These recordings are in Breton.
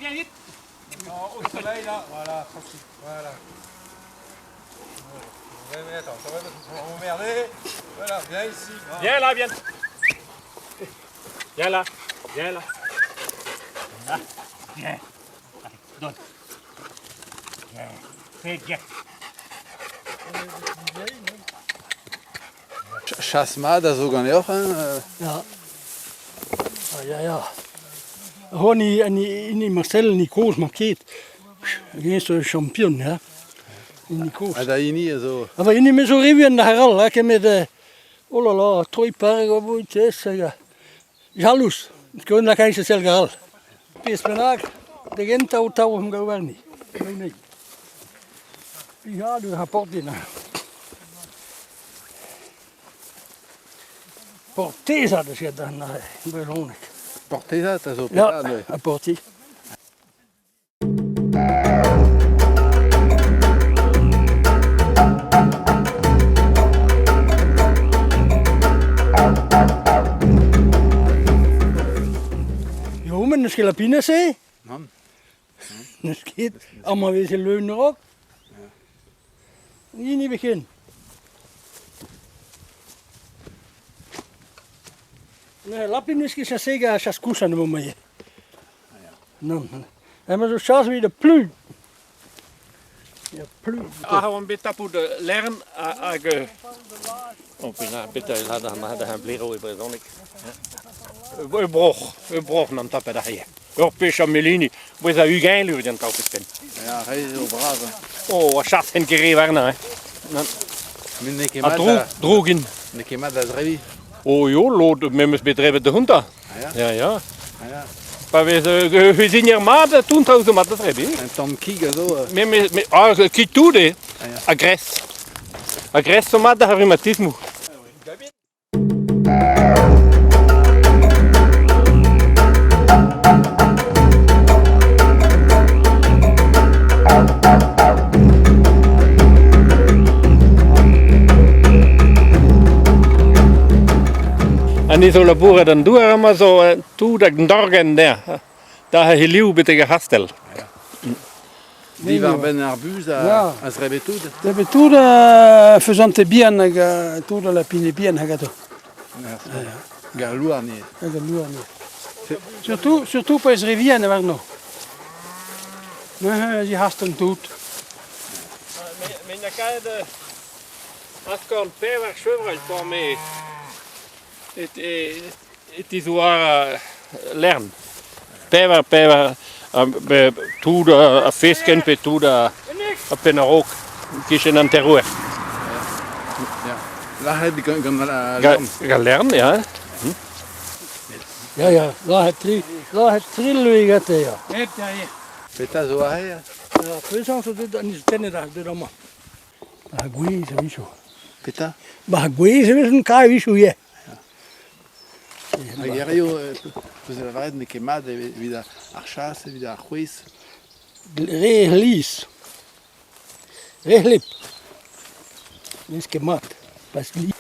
Viens vite. Au soleil là, voilà, tranquille, voilà. Ouais, mais attends, ça va parce qu'on va m'emmerder. Voilà, viens ici. Voilà. Viens là, viens. Viens là, viens là. Là, viens. Allez, donne. Viens, fais bien. Chas mat a zo ganeoc'h, hein? Ya. Ah, ya, ya. Honi, hini Marcel, ni kozh 'mañ ket. Hennezh zo champion, ya. Hini kozh. Ha da hini a zo... Ah ba hini me zo re vihan da arall, ha kemet oh là là, troiñ parek oa bout tes hag jalous. Skoet lakain se sell garall. Pezh bennak, da gentañ o tav em gav warni. Plijadur ha port din. Portezad eus ket an brezhoneg. Portezad a zo petra neuze? Ya, porti. Jo, met n'eus ket lapinez-se? Nann. N'eus ket. Amañ e veze leun a-raok. Hini biken. Ne, lapin n'eus ket chasega ha chas kouchañ eo mañ. Nann. Emañ zo chas evit ar pluñv. Ya, pluñv. Ah, oan bet tapout lern hag... Oh, bet da blero e brezhoneg. Ur broc'h, ur broc'h n'am tapet aze. Ur pech a melini. Bouez a 20 lur d'an taout penn. Ya, re zo bras. Oh, a chas en kere warnañ. Hein. Met n'eo ket Ha mat droug, da, droug int. n'eo ket mat da zreviñ. Oh jo, lod memes bet drevet da huntañ. Ah ya, Ja, ja. ah ya. Pa vez cuisinier mat, tout traoù zo mat da zrebiñ. Un tamm kig a zo. Me, me, me, ah, kig tout eo. Ah ya. A gres. A gres zo mat da rhumatismoù. An zo labourat an douar amañ zo tout hag dorgenn dezhañ. Da hiliv betek ar c'hastell. Diwar-benn ar buz Ya. a zrebe tout. Zrebe tout faisant bihan hag tout a lapine bihan hag ato. Gar louarn ivez. Hag al louarn ivez. Surtout, surtout pa ez re vihan warno. Neuze ez hastan tout. Me n'a kaet askorn pevar chevreuil pour me e tizouar lern. Pevar, pevar, tout a feskenn pe tout a penn a-raok, kichen an terrouer. Ya. Lâret gant, gant al lern. Gant lern, ya. Ya, ya, lâret tri, lâret tri lui gante, ya. Petra zo aze? Ya, pezañ zo deut an tennet ar deut amañ. Ba gwez a-wechoù. Petra? Ba gwez e vezont kae a-wechoù ivez. Hag hiziv, peus lavaret n'eo ket mat evit ar chas, evit ar c'hwezh. Re glizh. Re c'hleb. N'eo ket mat. Pas glizh.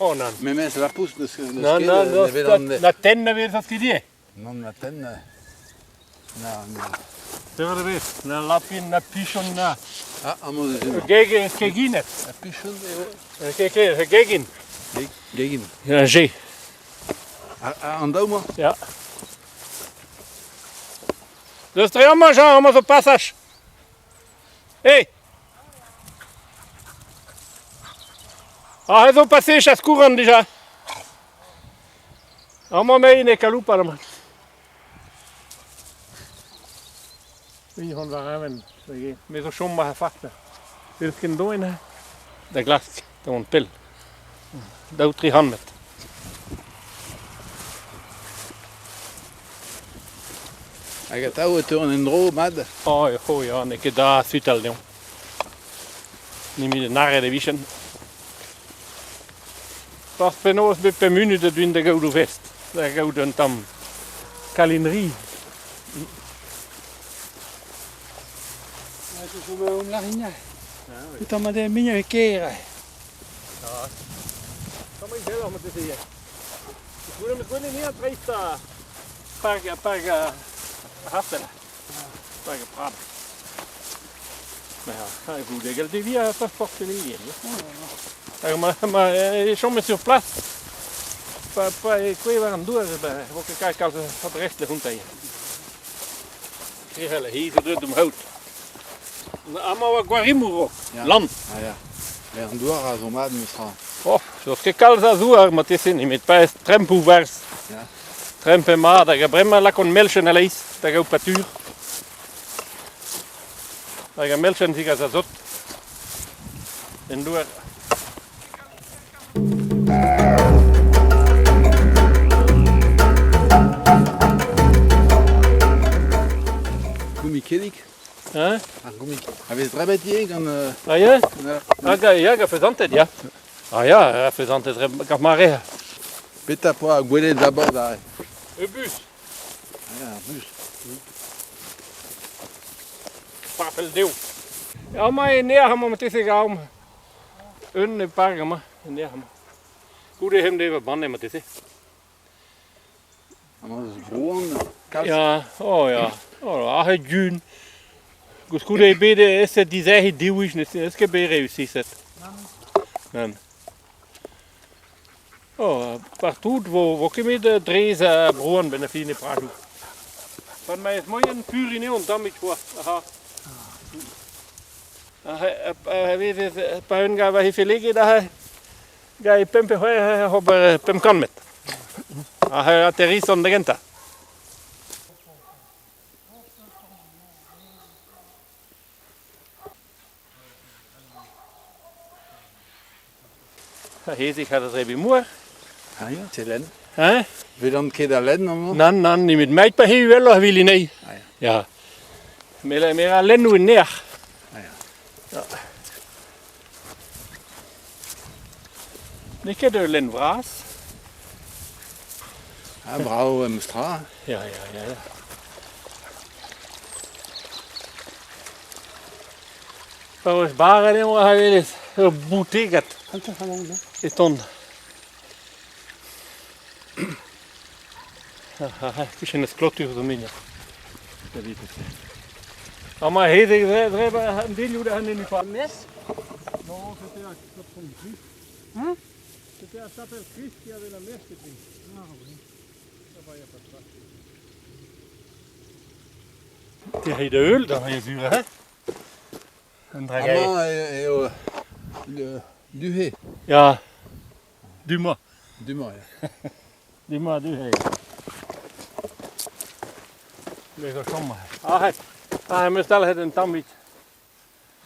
Oh nann. Memes lapous n'eus n'eus Nann, ket, nann, ne welan ne. Na tenn a vez ket Nann, na tenn. Na, na. Pevar a vez, na lapin, na pichon, na... Ah, amañ eus unan. Geg, keginet. Ha pichon eo. Ke, gegin. Gegin. Un G. An daou-mañ? Ya. Deus tre amañ, Jean, amañ zo pasaj. Hey Ah, ez zo passé chasse courant déjà. Amañ mein e kaloupal amañ. Hon war aven. Me zo chom war fart. Eus ken doen da glask, da vont pell. Daou tri c'hant metr. Hag atav e teuan en-dro, mat? Oh, oh ya, n'eo ket da sutal deomp. Nemet nac'het e vijen. Forzh penaos bep pemp munut a deuin da gaout o vest, da gaout un tamm. Kalinri. Chom sur place. Pa pa e kwe war an douar e vo ket kalz kalz a brest le huntai. Krihelle, hi zo deut om hout. Amañ oa gwarimoù rok, lann. Ah ya. Met an douar a zo mat meus tra. Oh, zo ket kalz a zouar marteze, nemet pa ez trempoù 'barzh. Ya. Trempe mat hag bremañ lakaont melchen a-leizh da gaout patur. Hag ar melchen zigas a zot en douar. Goumikedig Hein? Ar goumik. A vez drebet ivez gant... Ah ya? gant Ah ya, gant feuzanted, ya. Ah ya, a feuzanted gant mare. Petra poa gwelet d'abord aze? E bus. Ah ya, ar bus. Parfel dezho. Amañ e neac'h amañ marteze gaomp. Un e park amañ, e neac'h amañ. Goude hem deva banne marteze. Amañ eus Brouan, kalz. Ya, oh ya. Oh, aze dun. Koulskoude eo bet eset dizec'hiñ div wech, n'eus ket bet reusiset. Nann. Oh, partout vo, vo ket met drez ha Brouan benn ar fin e pradoù. Pan ma ez moien purin eo an tammig c'hoazh. Aha. A vez pa un gav he feleget aze gant pemp pe c'hwec'h ober 500 metr. Aze aterrisont da gentañ. Ar c'hezeg a da zebriñ mouar. Ah ya, te lenn. Hein? Welan ket a lenn amañ? Nann, nann, nemet meit pa uheloc'h a vilinei. Ah ya. Ya. Me, me ra lennoù en nec'h. Ah ya. Ya. N'eo ket ul lenn vras. Ah, brav meus tra. Ya, ya, ya, ya. Pa oas barret eo a welez ur boutegad e tont. Kichen eus klotur zo mignon. Amañ hezeg dre an delioù da an pa. Mes Non, c'était à Christ. Hein? C'était à Chapelle Christ qu'il y avait la messe depuis. Ah oui. Te rit da heul da sur, hein? An dra gaer. Amañ eo du-he. Ya, du-mañ. Du-mañ, ya. Du-mañ, du-he. Me zo chom. Arrête. Ah, em eus dalc'het un tammig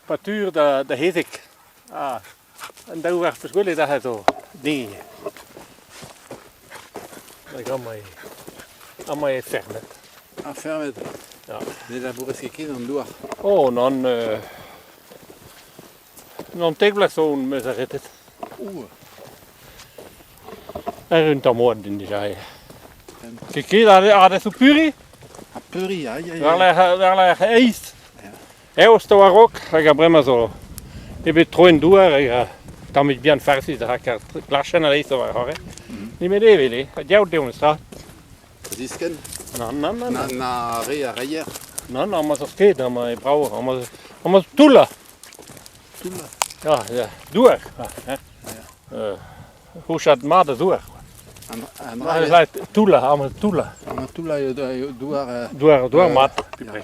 patur da, da hezeg. Ah, an daou war peus gwelet aze zo dezhi. Hag amañ eo, amañ eo fermet. Ah, fermet. Ya. Ne labourez ket ken an douar. Oh, nann, nann tek vloaz zo 'm eus aretet. Ouh. Erru un tamm oad din dija eo. Ket ket a zo puriñ? Ha peuriñ, aïe, aïe. War-lerc'h war-lerc'h eizh. Eost a oa a-raok hag a bremañ zo eo bet troet douar hag a tammig bihan farsus rak ar glachenn a-leizh zo war c'horre. Nemet evel eo, ha diaout eo memes-tra. Diskenn? Nann, nann, nann. Na, na re a reier? Nann, amañ zo ket, amañ eo brav, amañ amañ zo toullañ. Toullañ? Ya, ya, douar, hein. C'houchad mat a zouar. An, an dra Toullañ, amañ toullañ. Amañ toullañ eo douar... Douar, douar mat. Ya.